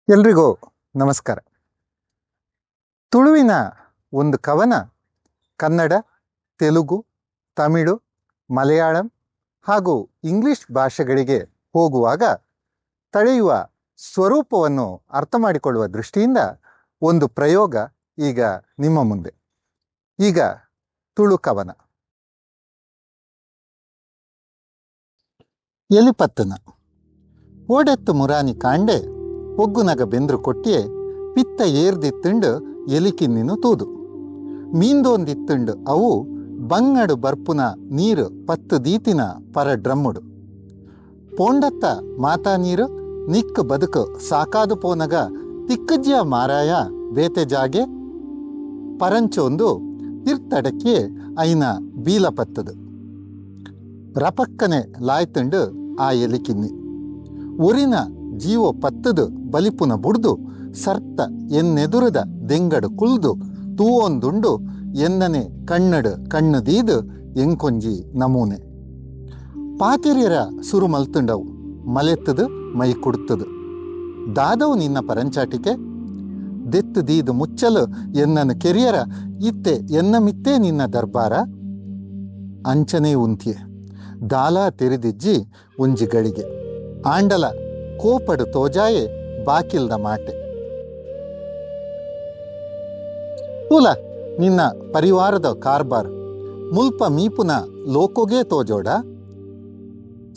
ಎಲ್ರಿಗೂ ನಮಸ್ಕಾರ. ತುಳುವಿನ ಒಂದು ಕವನ ಕನ್ನಡ, ತೆಲುಗು, ತಮಿಳು, ಮಲಯಾಳಂ ಹಾಗೂ ಇಂಗ್ಲಿಷ್ ಭಾಷೆಗಳಿಗೆ ಹೋಗುವಾಗ ತಳೆಯುವ ಸ್ವರೂಪವನ್ನು ಅರ್ಥ ಮಾಡಿಕೊಳ್ಳುವ ದೃಷ್ಟಿಯಿಂದ ಒಂದು ಪ್ರಯೋಗ ಈಗ ನಿಮ್ಮ ಮುಂದೆ. ಈಗ ತುಳು ಕವನ. ಎಲಿಪತ್ತನ ಓಡೆತ್ತು ಮುರಾನಿ ಕಾಂಡೆ ಒಗ್ಗುನಗ ಬೆಂದ್ರು ಕೊಟ್ಟಿಯೇ ಪಿತ್ತ ಏರ್ದಿತ್ತುಂಡು ಎಲಿಕಿನ್ನಿನು ತೂದು ಮೀಂದೊಂದಿತ್ತುಂಡು ಅವು ಬಂಗಡು ಬರ್ಪುನ ನೀರು ಪತ್ತು ದೀತಿನ ಪರ ಡ್ರಮ್ಮುಡು ಪೋಂಡತ್ತ ಮಾತಾ ನೀರು ನಿಕ್ಕು ಬದುಕು ಸಾಕಾದು ಪೋನಗ ತಿಕ್ಕಜ್ಜಿಯ ಮಾರಾಯ ಬೇತೆ ಜಾಗೆ ಪರಂಚೊಂದು ತಿರ್ತಡಕ್ಕೆ ಐನ ಬೀಲ ಪತ್ತದು ರಪಕ್ಕನೆ ಲಾಯ್ತುಂಡು ಆ ಎಲಿಕಿನ್ನಿ ಒರಿನ ಜೀವ ಪತ್ತದು ಬಲಿಪುನ ಬುಡ್ದು ಸರ್ತ ಎನ್ನೆದುರದ ದೆಂಗಡು ಕುಲ್ದು ತೂವೊಂದುಂಡು ಎನ್ನನೆ ಕಣ್ಣಡು ಕಣ್ಣು ದೀದು ಎಂಕೊಂಜಿ ನಮೂನೆ ಪಾತಿರ್ಯರ ಸುರು ಮಲ್ತುಂಡವು ಮಲೆತ್ತದು ಮೈ ಕುಡ್ತದು ದಾದವು ನಿನ್ನ ಪರಂಚಾಟಿಕೆ ದೆತ್ತು ದೀದು ಮುಚ್ಚಲು ಎನ್ನನು ಕೆರಿಯರ ಇತ್ತೆ ಎನ್ನ ಮಿತ್ತೇ ನಿನ್ನ ದರ್ಬಾರ ಅಂಚನೆ ಉಂತಿಯೆ ದಾಲ ತೆರಿದಿಜ್ಜಿ ಒಂಜಿ ಗಳಿಗೆ ಆಂಡಲ ಕೋಪಡು ತೋಜಾಯೆ ಬಾಕಿಲ್ದ ಮಾಟೆ ತೂಲ ನಿನ್ನ ಪರಿವಾರದ ಕಾರ್ಬಾರ್ ಮುಲ್ಪ ಮೀಪುನ ಲೋಕೋಗೆ ತೋಜೋಡ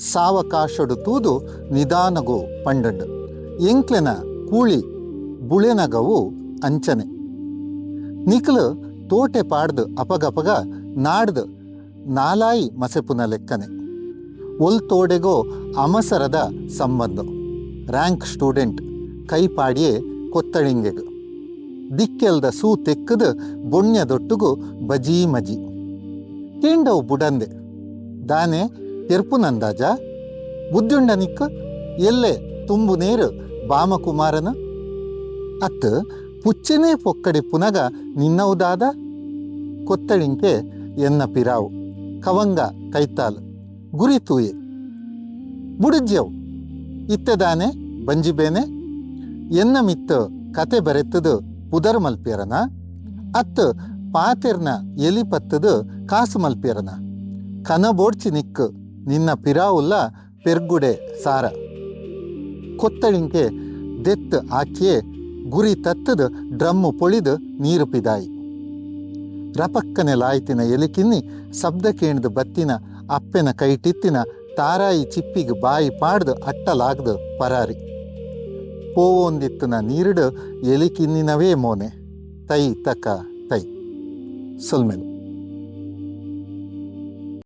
ಸಾವಕಾಶಡು ತೂದು ನಿಧಾನಗು ಪಂಡಂಡು ಎಂಕ್ಲೆನ ಕೂಳಿ ಬುಳೆನಗವು ಅಂಚನೆ ನಿಕ್ಲು ತೋಟೆ ಪಾಡ್ದು ಅಪಗಪಗ ನಾಡ್ದು ನಾಲಾಯಿ ಮಸೆಪುನ ಲೆಕ್ಕನೆ ಒಲ್ತೋಡೆಗೋ ಅಮಸರದ ಸಂಬಂಧ ರ್ಯಾಂಕ್ ಸ್ಟೂಡೆಂಟ್ ಕೈಪಾಡಿಯೇ ಕೊತ್ತಳಿಂಗೆಗು ದಿಕ್ಕೆಲ್ದ ಸೂ ತೆಕ್ಕದು ಬೊಣ್ಯದೊಟ್ಟುಗು ಬಜೀ ಮಜಿ ಕೇಂಡವು ಬುಡಂದೆ ದಾನೆ ತೆರ್ಪುನಂದಾಜ ಬುದ್ಧಿಂಡ ನಿಕ್ಕ ಎಲ್ಲೆ ತುಂಬು ನೇರು ಬಾಮಕುಮಾರನ ಅತ್ತು ಪುಚ್ಚನೇ ಪೊಕ್ಕಡಿ ಪುನಗ ನಿನ್ನವುದಾದ ಕೊತ್ತಳಿಂಕೆ ಎನ್ನ ಪಿರಾವು ಕವಂಗ ಕೈತಾಲ್ ಗುರಿ ತೂಯೆ ಬುಡಿಜ್ಯವು ಇತ್ತೆದಾನೆ ಬಂಜಿಬೇನೆ ಎನ್ನ ಮಿತ್ತು ಕತೆ ಬರೆತ್ತದು ಪುದರ್ ಮಲ್ಪಿಯರನ ಅತ್ತು ಪಾತೆರ್ನ ಎಲಿ ಪತ್ತದು ಕಾಸು ಮಲ್ಪಿಯರನ ಕನಬೋಡ್ಚಿ ನಿಕ್ಕು ನಿನ್ನ ಪಿರಾವುಲ್ಲ ಪೆರ್ಗುಡೆ ಸಾರ ಕೊತ್ತಳಿಂಕೆ ದೆತ್ತು ಆಕಿಯೇ ಗುರಿ ತತ್ತದು ಡ್ರಮ್ಮು ಪೊಳಿದು ನೀರು ಪಿದಾಯಿ ರಪಕ್ಕನೆ ಲಾಯ್ತಿನ ಎಲಿಕಿನ್ನಿ ಶಬ್ದ ಕೇಣ್ದು ಬತ್ತಿನ ಅಪ್ಪೆನ ಕೈಟಿತ್ತಿನ ತಾರಾಯಿ ಚಿಪ್ಪಿಗೆ ಬಾಯಿ ಪಾಡ್ದು ಅಟ್ಟಲಾಗ್ದು ಪರಾರಿ ಪೋವೊಂದಿತ್ತನ ನೀರುಡು ಎಲಿಕಿನ್ನಿನವೇ ಮೋನೆ ತೈ ತಕ ತೈ ಸೊಲ್ಮೆಲು.